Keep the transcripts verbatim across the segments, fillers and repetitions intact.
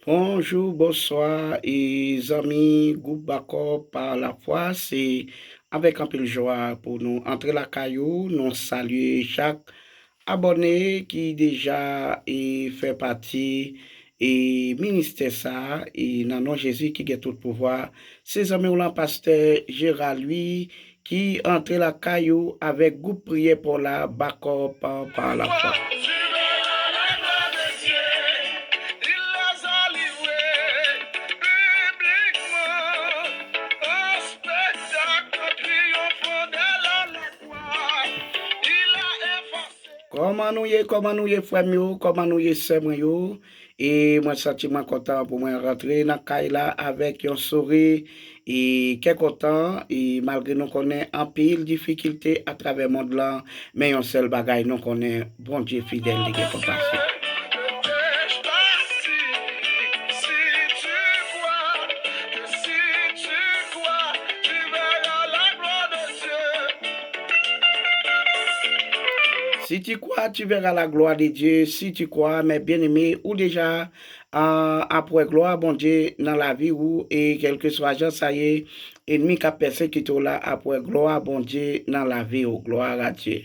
Bonjou, bonswa, e zanmi gwoup Bakòp pa lafwa, se avèk anpil jwa pou nou antre lakay ou. Nou salye chak abòne ki deja e fè pati e ministè sa a, e nan non Jezi ki gen tout pouvwa. Se zanmi w lan, pastè Gérard Louis, ki antre lakay ou avèk gwoup priyè pa w la, Bakòp pa lafwa. Kòman nou ye, kòman nou ye, frè m yo, kòman nou ye, sè mwen yo? E mwen santi mwen kontan pou mwen rantre nan kay la avèk yon souri e kè kontan, e malgre nou konnen anpil difikilte atravè mond lan, men yon sèl bagay nou konnen, Bondye fidèl, li gen konpasyon. Si tu crois, tu verras la gloire de Dieu. Si tu crois, mes bien-aimés, ou deja a, ap wè glwa Bondye nan lavi ou, e kèlkeswa jan sa ye, ènmi k ap pèsekite w la ap wè glwa Bondye nan lavi ou. Gloire à Dieu.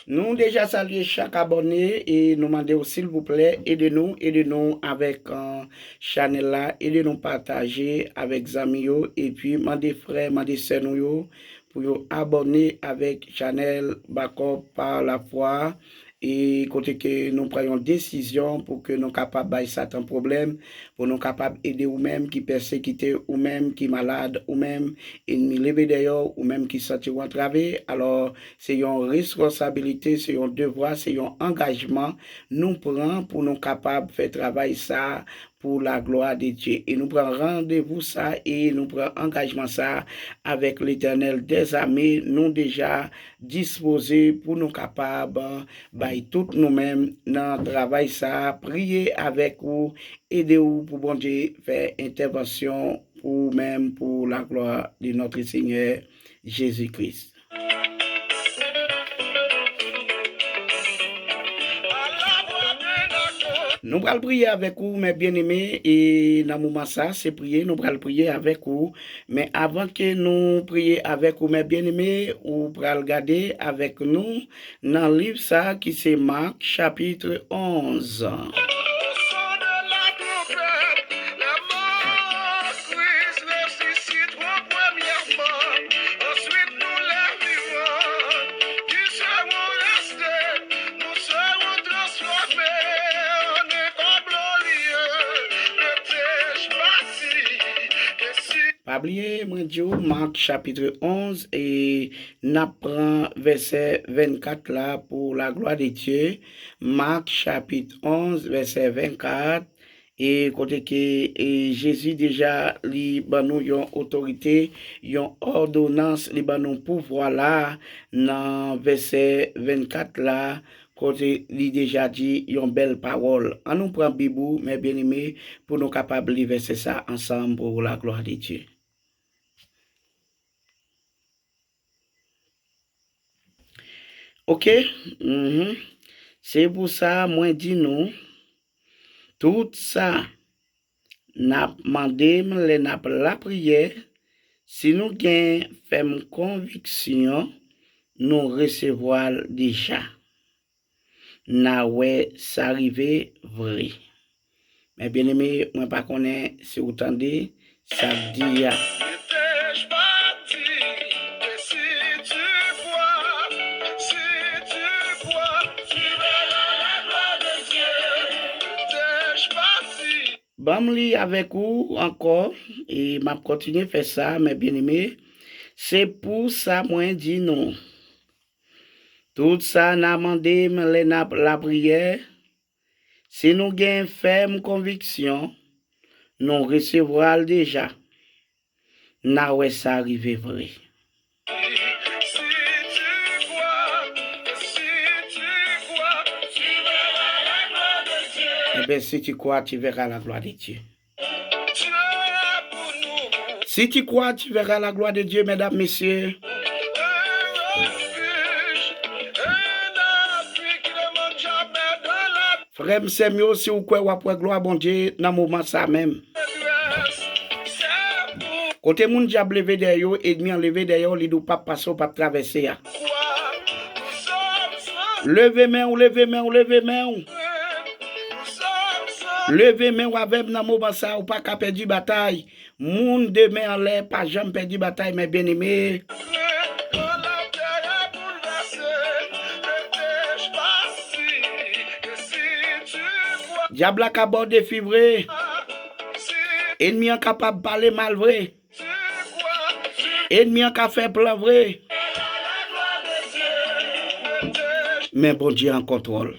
Nou deja salye chak abòne e nou mande w, silvouplè, ede nou, ede nou avèk, uh, chanèl la, ede nou pataje avèk zanmi yo, epi mande frè, mande sè nou yo pou yo abòne avèk chanèl Bakòp pa lafwa, e kote ke nou pran yon desizyon pou ke nou kapab bay Satan pwoblèm, pou nou kapab ede ou menm ki pèsekite, ou menm ki malad, ou menm ènmi leve dèyè w, ou menm ki santi w antrave. Alò, se yon responsabilite, se yon devwa, se yon angajman nou pran pou nou kapab fè travay sa a pou la glwa de Dye. E nou pran randevou sa e nou pran angajman sa avèk Letènèl dèzame. Nou deja dispoze pou nou kapab bay tout nou menm nan travay sa. Priye avèk ou, ede ou pou Bondye fè entèvansyon pou ou menm, pou la glwa de notre Seigneur Jésus-Christ. Nou pral priye avèk ou, mè byeneme, e nan moman sa, se priye, nou pral priye avèk ou. Men avan ke nou priye avèk ou, mè byeneme, ou pral gade avèk nou nan liv sa ki se Mak, chapit onz. Pa bliye, mwen di w, Mak chapit onz, e n ap pran vèsè vennkat la pou la glwa de Dye. Mak chapit onz, vèsè vennkat, e kote ke, e, Jezi deja li ban nou yon otorite, yon òdonans, li ban nou pouvwa la nan vèsè vennkat la, kote li deja di yon bèl pawòl. Ann nou pran Bib ou, mè byeneme, pou nou kapab li vèsè sa ansanm pou la glwa de Dye. Oke, mhm. Se pou sa mwen di nou, tout sa n ap mande m lè n ap lapriyè, si nou gen fèm konviksyon, nou resevwa l deja. N a wè sa rive vre. Mè byeneme, mwen pa konnen si w tande sa k di a. Ban m li avèk ou ankò, e m ap kontinye fè sa, mè byeneme. Se pou sa mwen di nou, tout sa n a mande m lè n ap lapriyè, si nou gen fèm konviksyon, nou resevwa l deja. N a wè sa rive vre. Enben, si tu crois, tu verras la gloire de Dieu. Dieu a pou nou. Si tu crois, tu verras la gloire de Dieu, medam, mesye. Frè m, sè m yo, si w kwè, w ap wè glwa Bondye nan moman sa menm. Kote moun dyab leve dèyè yo, ènmi an leve dèyè yo, li di w p ap pase, w p ap travèse a. Leve men w, leve men w, leve men w. Leve men w avè m nan moman sa, ou pa ka pèdi batay. Moun de men anlè, pa janm pèdi batay, mes bien-aimés. Dyab la ka ba w defi vre. Ènmi an kapab pale mal vre. Ènmi an ka fè plan vre. Men Bondye an kontwòl.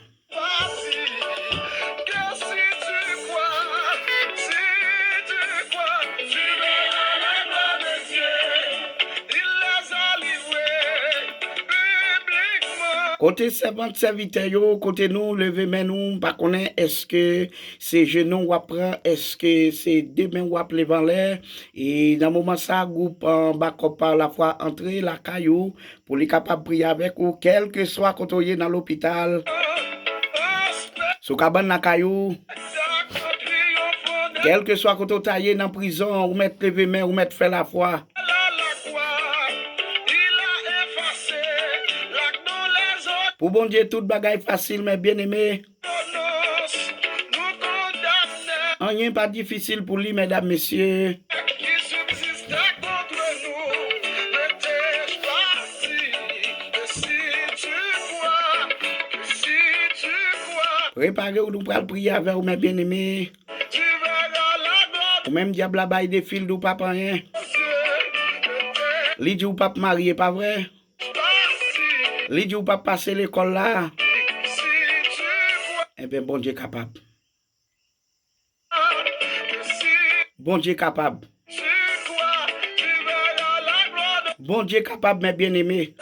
Kote sèvant, sèvitè yo, kote nou, leve men nou, m pa konnen èske se jenou w ap pran, èske se de men w ap leve anlè. E nan moman sa, gwoup, ah, Bakòp pa Lafwa antre lakay ou pou li kapab priye avèk ou, kèlkeswa kote w ye nan lopital, sou kabann lakay ou, kèlkeswa kote w ta ye nan prizon, ou mèt leve men, ou mèt fè lafwa. Pou Bondye, tout bagay fasil, mes bien-aimés. Anyen pa difisil pou li, medam, mesye. Prepare w, nou pral priye avè w, mes bien-aimés. Ou menm dyab la bay defi, l di w p ap anyen. Li di w p ap marye, pa vre? Li di w p ap pase lekòl la. Enben, Bondye kapab. Bondye kapab. Bondye kapab, mes bien-aimés.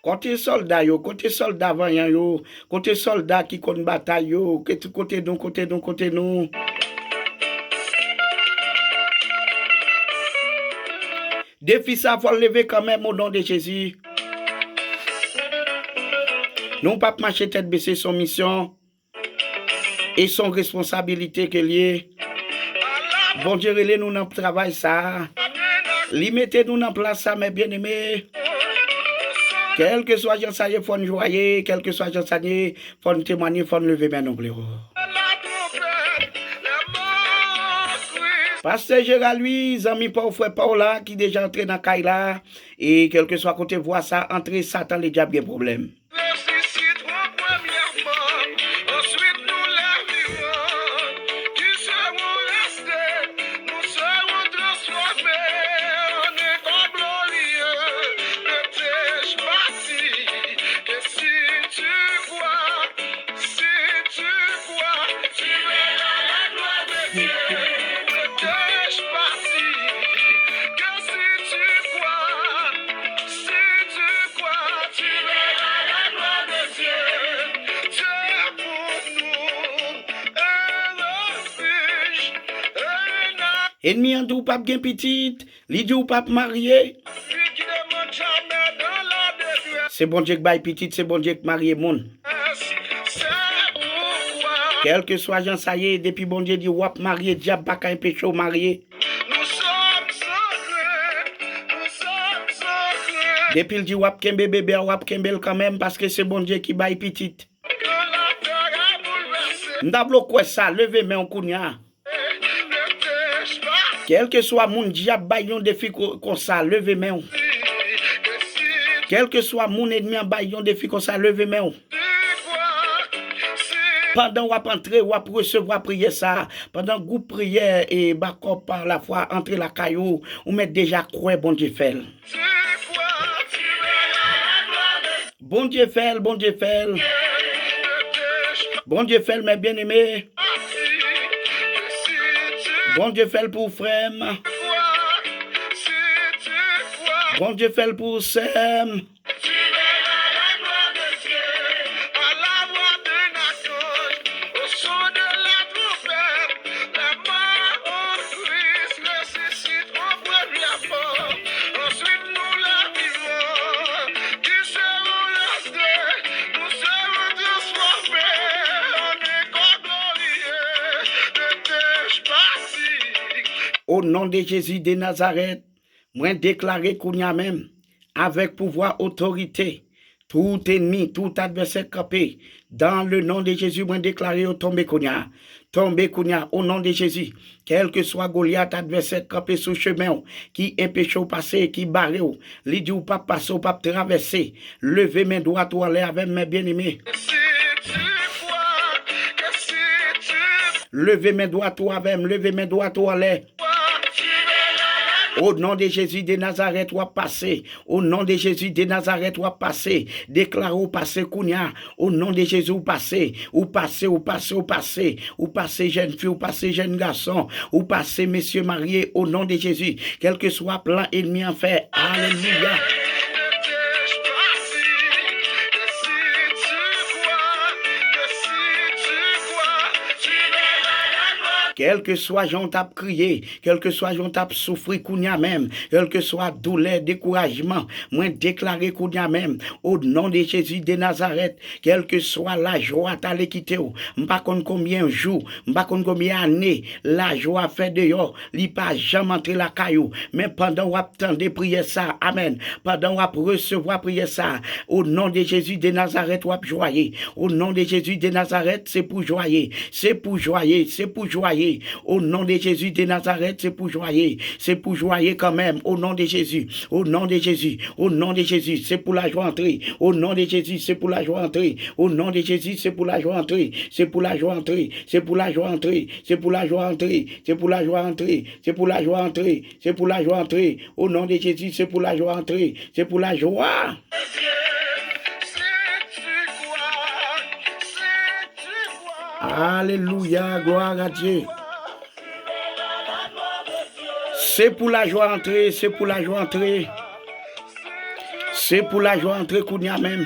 Kote sòlda yo, kote sòlda vanyan yo, kote sòlda ki konn batay yo, kote, kote nou, kote nou, kote nou. Defi sa fò l leve kanmenm, o non de Jezi. Nou p ap mache tèt bese, se yon misyon. E se yon responsabilite ke l ye. Bondye rele nou nan travay sa a. Li mete nou nan plas sa, mes bien-aimés. Kèlkeswa jan sa ye, fò n jwaye. Kèlkeswa jan sa ye, fò n temwanye, fò n leve men nou pi wo. Pastè Gérald Louis, zanmi pa w, frè pa w la, ki deja antre nan kay la. E kèlkeswa kote vwa sa antre, Satan, ledyab gen pwoblèm. Resisit an premyèman, answit nou lè vivan. Ki seront restés, nous serons transformés en un corps glorieux. Ne t'ai-je pas dit que si tu crois, si tu crois, tu verras la gloire de Dieu. Ne t'ai-je pas dit que si tu crois, si tu crois, tu verras la gloire de Dieu. Dieu est pour nous un refuge, un abri. Ènmi an di w p ap gen pitit, li di w p ap marye. Celui qui ne manque jamais dans la détresse. Se Bondye k bay pitit, se Bondye k marye moun. Kèlkeswa jan sa ye, depi Bondye di w ap marye, dyab pa ka enpeche w marye. Depi l di w ap kenbe bebe a, w ap kenbe l kanmenm, paske se Bondye ki bay pitit. M ta vle w kwè sa, leve men w kounye a. Kèlkeswa moun dyab bay yon defi ko-, konsa, leve men w. Kèlkeswa moun ènmi an bay yon defi konsa, leve men w. Pandan w ap antre, w ap resevwa priyè sa a. Pandan gwoup priyè e Bakòp pa Lafwa antre lakay ou, ou mèt deja kwè Bondye fè l. Bondye fè l, Bondye fè l. Bondye fè l, mes bien-aimés. Bondye fè l pou frè m. Bondye fè l pou sè m. O non de Jezi de Nazarèt, mwen deklare kounye a menm, avèk pouvwa, otorite, tout enmi, tout advèsè kanpe, dans le nom de Jésus, mwen deklare yo tonbe kounye a. Tonbe kounye a, o non de Jezi. Kèlkeswa Golyat, advèsè k kanpe sou chemen w, ki enpeche w pase, ki bare w, li di w p ap pase, w p ap travèse. Leve men dwat ou anlè avè m, men byeneme. Leve men dwat ou avè m, leve men dwat ou anlè. O non de Jezi de Nazarèt, w ap pase. O non de Jezi de Nazarèt, w ap pase. Deklare w pase kounye a. O non de Jezi, ou pase. Ou pase, ou pase, ou pase. Ou pase jèn fi, ou pase jèn gason. Ou pase mesye marye. O non de Jezi. Kèlkeswa plan ènmi an fè. Alelouya. Kèlkeswa jan w t ap kriye, kèlkeswa jan w t ap soufri kounye a menm, kèlkeswa doulè, dekourajman, mwen deklare kounye a menm, o non de Jezi de Nazarèt, kèlkeswa lajwa t ale kite w, m pa konn konbyen jou, m pa konn konbyen ane, lajwa fè deyò, li pa janm antre lakay ou. Men pandan w ap tande priyè sa, amèn, pandan w ap resevwa priyè sa, o non de Jezi de Nazarèt, w ap jwaye. O non de Jezi de Nazarèt, se pou jwaye, se pou jwaye, se pou jwaye. O non de Jezi de Nazarèt, se pou jwaye, se pou jwaye kanmenm. O non de Jezi, o non de Jezi, o non de Jezi, se pou lajwa antre. O non de Jezi, se pou lajwa antre. O non de Jezi, se pou lajwa antre. Se pou lajwa antre. Se pou lajwa antre. Se pou lajwa antre. Se pou lajwa antre. Se pou lajwa antre. Se pou lajwa antre. O non de Jezi, se pou lajwa antre. Se pou lajwa. Alelouya, glwa a Dye. Se pou lajwa antre, se pou lajwa antre. Se pou lajwa antre kounye a menm.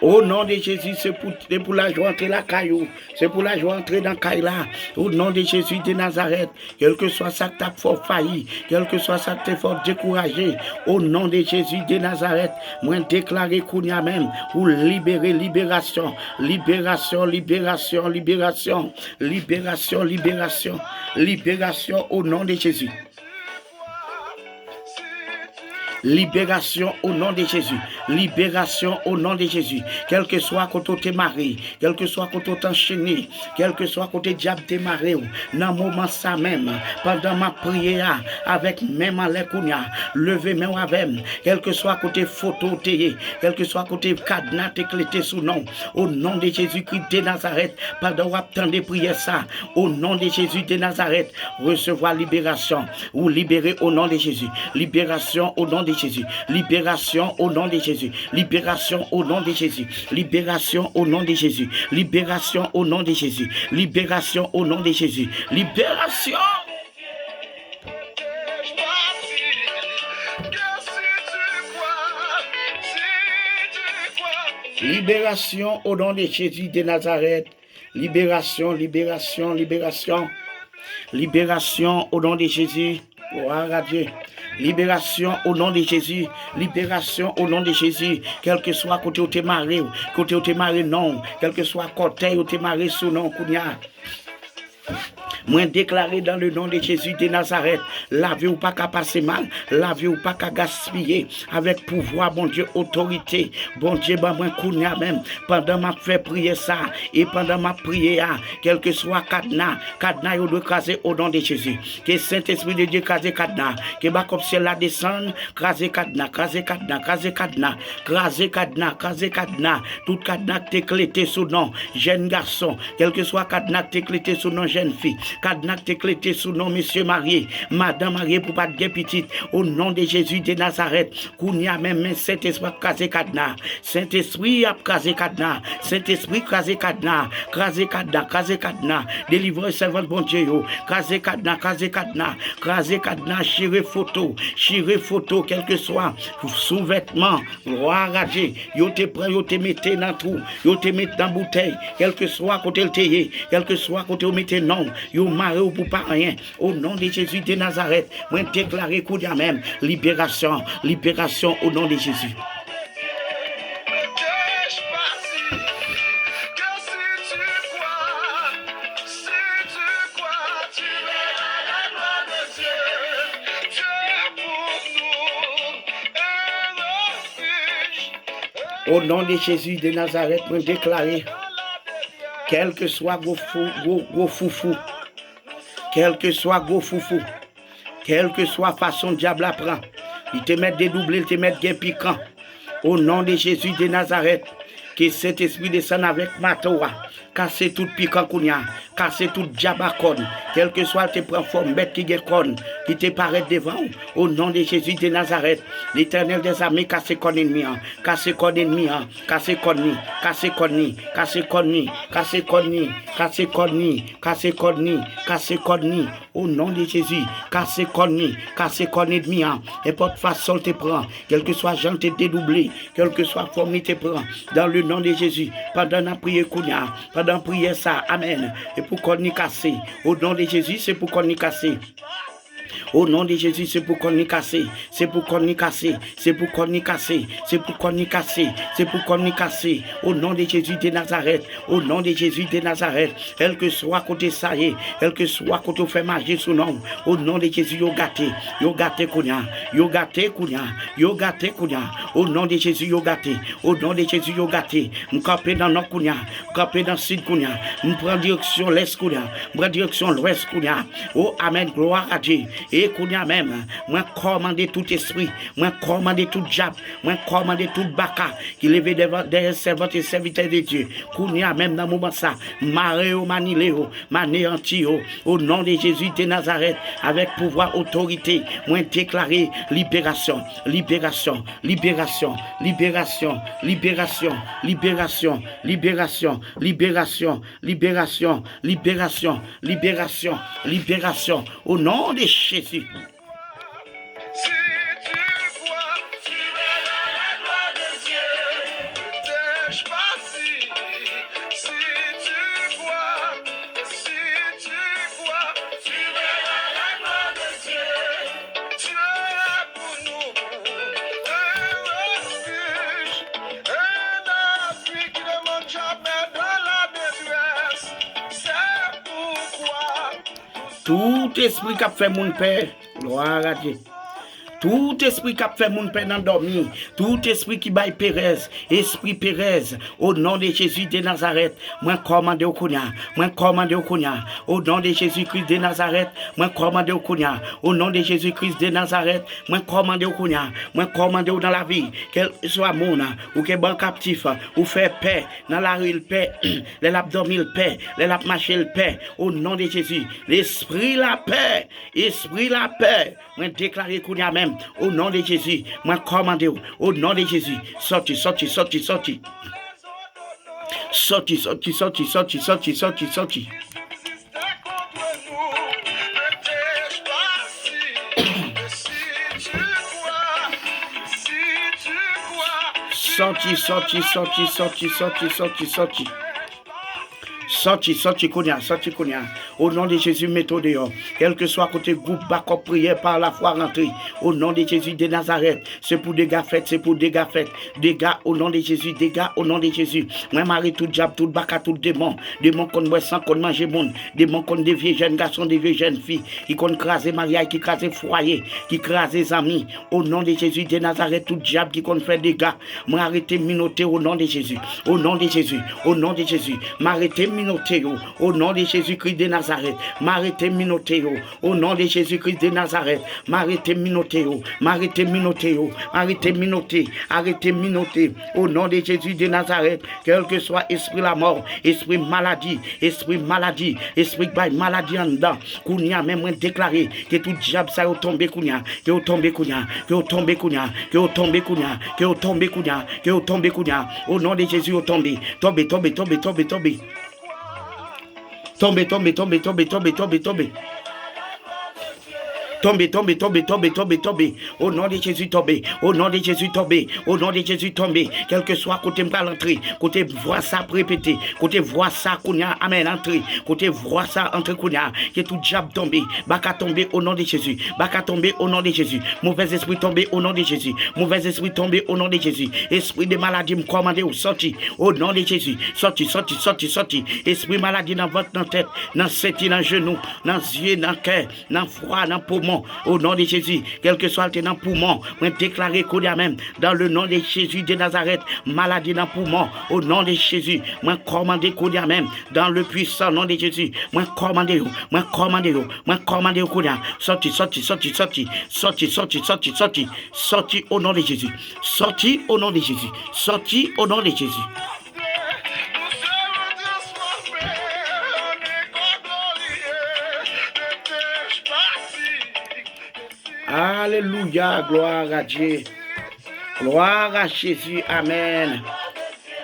O non de Jezi, se pou, se pou lajwa antre lakay ou. Se pou lajwa antre nan kay la. O non de Jezi de Nazarèt. Kèlkeswa sa k t ap fè w fayi, kèlkeswa sa k te fè w dekouraje, o non de Jezi de Nazarèt, mwen deklare kounye a menm, ou libere, liberasyon, liberasyon, liberasyon, liberasyon, liberasyon, liberasyon, liberasyon, o non de Jezi. Liberasyon o non de Jezi. Liberasyon o non de Jezi. Kèlkeswa kote w te mare, kèlkeswa kote w te anchene, kèlkeswa kote dyab te mare w, nan moman sa menm, pandan m ap priye a, avèk men m anlè kounye a, leve men w avè m, kèlkeswa kote foto w te ye, kèlkeswa kote kadna te klete sou non w, o non de Jezikri de Nazarèt, pandan w ap tande priyè sa, o non de Jezi de Nazarèt, resevwa liberasyon. Ou libere o non de Jezi. Liberasyon o non de Jezi. Liberasyon o non de Jezi. Liberasyon o non de Jezi. Liberasyon o non de Jezi. Liberasyon o non de Jezi. Liberasyon o non de Jezi. Liberasyon. Liberasyon o non de Jezi de Nazarèt. Liberasyon, liberasyon, liberasyon. Liberasyon o non de Jezi. Glwa a Dye. Liberasyon o non de Jezi. Liberasyon o non de Jezi. Kèlkeswa kote w te mare w, kote w te mare non w, kèlkeswa kòtèy w te mare sou non w kounye a. Mwen deklare dans le nom de Jésus de Nazareth, lavi w pa ka pase mal, lavi w pa ka gaspiye, avèk pouvwa Bondye, otorite Bondye ban mwen kounye a menm, pandan m ap fè priyè sa, e pandan m ap priye a, kèlkeswa kadna, kadna yo dwe kraze o non de Jezi. Ke Sentespri de Dye kraze kadna, ke bakòp syèl la desann, kraze kadna, kraze kadna, kraze kadna, kraze kadna, kraze kadna, tout kadna k te klete sou non jèn gason, kèlkeswa kadna k te klete sou non jèn fi, kadna k te klete sou non mesye marye, madan marye pou pa t gen pitit, o non de Jezi de Nazarèt, kounye a menm, men Sentespri ap kraze kadna, Sentespri ap kraze kadna, Sentespri kraze kadna, kraze kadna, kraze kadna, delivre sèvant Bondye yo, kraze kadna, kraze kadna, kraze kadna, chire foto, chire foto, kèlkeswa souvètman, glwa a Dye, yo te pran, yo te mete nan twou, yo te mete nan boutèy, kèlkeswa kote l te ye, kèlkeswa kote yo mete non w, yo mare w pou pa anyen. O non de Jezi de Nazarèt, mwen deklare kounye a menm, liberasyon, liberasyon o non de Jezi. Ke si tu crois, si tu crois, tu O non de Jezi de Nazarèt, mwen deklare, kèlkeswa gwo fou, gwo, gwo foufou, kèlkeswa gwo foufou, kèlkeswa fason dyab la pran, li te mèt dedouble, li te mèt gen pikan. O non de Jezi de Nazarèt, ke Sentespri desann avèk mato a, kase tout pikan kounye a, kase tout dyab a kòn, kèlkeswa l te pran fòm bèt ki gen kòn, ki te parèt devan w. O non de Jezi de Nazarèt, Letènèl dèzame, kase kòn ènmi an, kase kòn ènmi an, kase kòn ni, kase kòn ni, kase kòn ni, kase kòn ni, kase kòn ni, kase kòn ni, kase kòn ni. O non de Jezi, kase kòn ni, kase kòn ènmi an, nenpòt fason l te pran, kèlkeswa jan l te dedouble, kèlkeswa fòm li te pran, dans le nom de Jésus, pandan n ap priye kounye a, pandan priyè sa, amèn, e pou kòn ni kase, o non de Jezi, se pou kòn ni kase. O non de Jezi, se pou kòn ni kase, se pou kòn ni kase, se pou kòn ni kase, se pou kòn ni kase, se pou kòn ni kase. O non de Jezi de Nazarèt, o non de Jezi de Nazarèt, kèlkeswa kote sa ye, kèlkeswa kote w fè maji sou non w, o non de Jezi, yo gate, yo gate kounye a, yo gate kounye a, yo gate kounye a. O non de Jezi, yo gate, o non de Jezi, yo gate. M kanpe nan nò kounye a, m kanpe nan sid kounye a, m pran direksyon lès kounye a, m pran direksyon lwès kounye a. O amèn, glwa a Dye. E kounye a menm, mwen kòmande tout espri, mwen kòmande tout dyab, mwen kòmande tout baka ki leve dèvan, dèyè sèvant e sèvitè de Dye. Kounye a menm nan moman sa, mare yo, manile yo, m aneyanti yo. O non de Jezi de Nazarèt, avèk pouvwa, otorite, mwen deklare liberasyon, liberasyon, liberasyon, liberasyon, liberasyon, liberasyon, liberasyon, liberasyon, liberasyon, liberasyon, liberasyon, liberasyon, o non de Jezi. Si tu crois, tu verras la gloire de Dieu. T'es facile. Si tu crois, si tu crois, tu verras la gloire de Dieu. Dieu est pour nous un refuge, un appui qui ne manque jamais dans la détresse. C'est pourquoi Tout espri k ap fè moun pè, glwa a Dye. Tout espri k ap fè moun pè nan dòmi, tout espri ki bay perèz, espri perèz, o non de Jezi de Nazarèt, mwen kòmande w kounye a, mwen kòmande w kounye a, o non de Jezi Kris de Nazarèt, mwen kòmande w kounye a, o non de Jezi Kris de Nazarèt, mwen kòmande w kounye a, mwen kòmande w nan lavi, kèlkeswa moun ou ke ban kaptif, ou fè pè, nan lari l pè, lè l ap dòmi l pè, lè l ap mache l pè, o non de Jezi, lespri lapè, espri lapè, mwen deklare kounye a menm, o non de Jezi, mwen kòmande w, o non de Jezi, sòti, sòti, sòti, sòti. Sòti, sòti, sòti, sòti, sòti, sòti, sòti. Sòti, sòti, sòti, sòti, sòti, sòti, sòti, sòti. Sòti, sòti kounye a, sòti kounye a. O non de Jezi, mete w deyò. Kèlkeswa kote gwoup bakòp priyè pa lafwa rantre. O non de Jezi de Nazarèt, se pou dega fèt, se pou dega fèt. Dega, o non de Jezi, dega, o non de Jezi. Mwen mare tout dyab, tout baka, tout demon. Demon konn bwè san, konn manje moun. Demon konn de vye jèn gason, de vye jèn fi. Ki konn kraze maryaj, ki kraze fwaye, ki kraze zanmi. O non de Jezi de Nazarèt, tout dyab ki konn fè dega. Mwen arete minote o non de Jezi. O non de Jezi. O non de Jezi. M arete minote yo. O non de Jezi Kris de Nazarèt. M arete minote yo. O non de Jezi Kris de Nazarèt. M arete minote yo. M arete minote yo. M arete minote. Arete minote. O non de Jezi de Nazarèt. Kèlkeswa espri lamò, espri maladi, espri maladi, espri k bay maladi anndan. Kounye a menm mwen deklare ke tout dyab sa yo tonbe kounye a, ke yo tonbe kounye a, ke yo tonbe kounye a, ke yo tonbe kounye a, ke yo tonbe kounye a, ke yo tonbe kounye a. O non de Jezi, yo tonbe. Tonbe, tonbe, tonbe, tonbe, tonbe. Tonbe, tonbe, tonbe, tonbe, tonbe, tonbe, tonbe. Tonbe, tonbe, tonbe, tonbe, tonbe, tonbe. O non de Jezi, tonbe. O non de Jezi, tonbe. O non de Jezi, tonbe. Kèlkeswa kote m pral antre, kote vwa sa ap repete, kote vwa sa kounye a, amèn, antre, kote vwa sa antre kounye a, ke tout dyab tonbe, baka tonbe o non de Jezi, baka tonbe o non de Jezi, movèzespri tonbe o non de Jezi, movèzespri tonbe o non de Jezi, espri de maladi, m kòmande w sòti o non de Jezi, sòti, sòti, sòti, sòti, espri maladi nan vant, nan tèt, nan senti, nan jenou, nan zye, nan kè, nan fwa, nan poumon. O non de Jezi, kèlkeswa l te nan poumon, mwen deklare kounye a menm, dans le nom de Jésus de Nazareth, maladi nan poumon, o non de Jezi, mwen kòmande kounye a menm, dans le puissant nom de Jésus, mwen kòmande yo, mwen kòmande yo, mwen kòmande yo kounye a, sòti, sòti, sòti, sòti, sòti, o non de Jezi, sòti, o non de Jezi, sòti, o non de Jezi. Alelouya, glwa a Dye. Glwa a Jezi, amèn.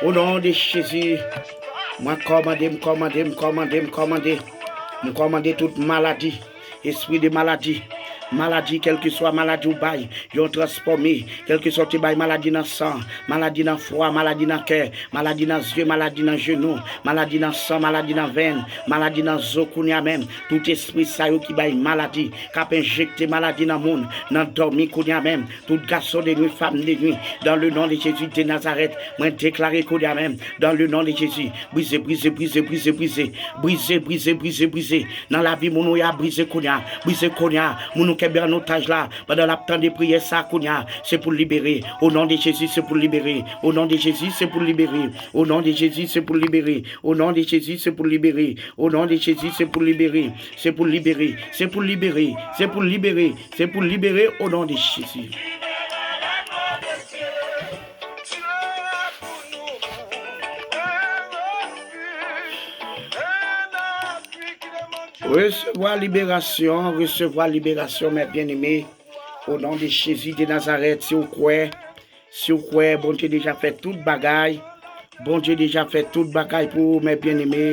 O non de Jezi, mwen kòmande, m kòmande, m kòmande, m kòmande. M kòmande tout maladi, espri de maladi, maladi, kèlkeswa maladi ou bay, yo transfòme, kèlkeswa ou te bay maladi nan san, maladi nan fwa, maladi nan kè, maladi nan zye, maladi nan jenou, maladi nan san, maladi nan venn, maladi nan zo kounye a menm. Tout espri sa yo ki bay maladi, k ap enjekte maladi nan moun, nan dòmi kounye a menm. Tout gason de nwi, fanm de nwi, dans le nom de Jésus de Nazareth, mwen deklare kounye a menm, dans le nom de Jésus, brize, brize, brize, brize, brize, brize, brize, brize, brize, nan lavi moun ou ya, brize kounye a, brize kounye a, moun ou kenbe an otaj la, pandan l ap tande priyè sa kounye a, se pou l libere, o non de Jezi, se pou l libere, o non de Jezi, se pou l libere, o non de Jezi, se pou l libere, o non de Jezi, se pou l libere, o non de Jezi, se pou l libere, se pou l libere, se pou l libere, se pou l libere, se pou l libere, o non de Jezi. Resevwa liberasyon, resevwa liberasyon, mè byeneme. O non de Jezi de Nazarèt, si w kwè, si w kwè, Bondye deja fè tout bagay. Bondye deja fè tout bagay pou ou, mè byeneme.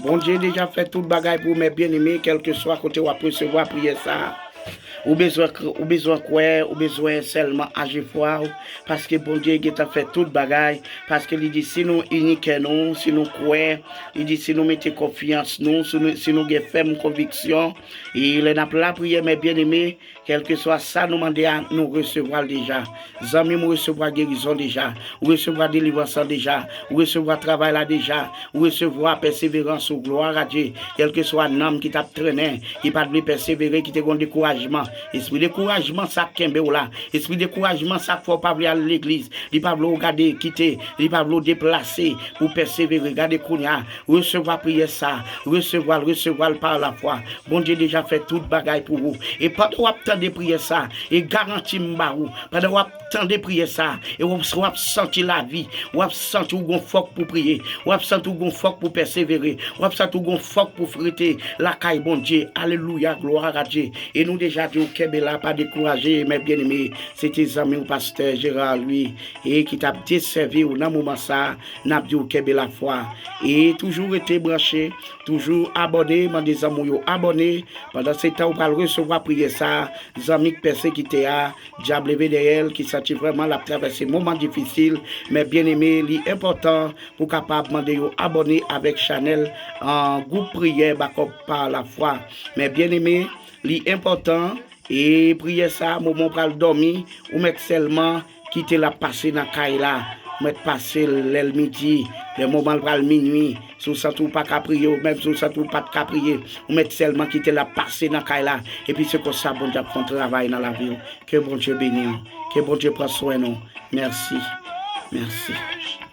Bondye deja fè tout bagay pou ou, mè byeneme, kèlkeswa kote w ap resevwa priyè sa a. Ou bezwen, ou bezwen kwè, ou bezwen sèlman aji fwa w, paske Bondye gentan fè tout bagay, paske li di si nou ini kè nou, si nou kwè, li di si nou mete konfyans nou, si nou, si nou gen fèm konviksyon, e lè n ap lapriyè, mè byeneme, kèlkeswa sa nou mande a, nou resevwa l deja. Zanmi m, ou resevwa gerizon deja. Ou resevwa delivrans lan deja. Ou resevwa travay la deja. Ou resevwa pèseverans ou, glwa a Dye. Kèlkeswa nanm ki t ap trennen, ki pa t vle pèsevere, ki te gon dekourajman. Espri dekourajman sa k kenbe w la. Espri dekourajman sa k fè w pa vle al legliz. Li pa vle w gade kite. Li pa vle w deplase pou w pèsevere. Gade kounye a. Resevwa priyè sa. Resevwa l, resevwa l pa lafwa. Bondye deja fè tout bagay pou ou. E pandan w ap tande priyè sa, e garanti m ba ou, pandan w ap tande priyè sa, e w, w ap santi lavi, w ap santi w gon fòk pou priye, w ap santi w gon fòk pou pèsevere, w ap santi w gon fòk pou rete lakay Bondye. Alelouya, glwa a Dye. E nou deja di w kenbe la, pa dekouraje, mè byeneme. Se te zanmi w, pastè Gérard Louis, e ki t ap desèvi w nan moman sa a. N ap di w kenbe lafwa. E toujou rete branche, toujou abòne, mande zanmi w yo abòne. Pandan se tan, ou pral resevwa priyè sa a, zanmi k pèsekite a, dyab leve dèyè l, ki santi vrèman l ap travèse moman difisil. Mè byeneme, li enpòtan pou w kapab mande yo abòne avèk chanèl, an, gwoup priyè Bakòp pa lafwa. Mè byeneme, li enpòtan, e priyè sa a, moman w pral dòmi, ou mèt sèlman kite l ap pase nan kay la. Ou mèt pase l lè l midi, lè moman l pral minui. Si w santi w pa ka priye, ou menm si w santi w pa t ka priye, ou mèt sèlman kite l ap pase nan kay la. Epi se konsa Bondye ap fè yon travay nan lavi w. Ke Bondye beni w. Ke Bondye pran swen nou. Mèsi. Mèsi.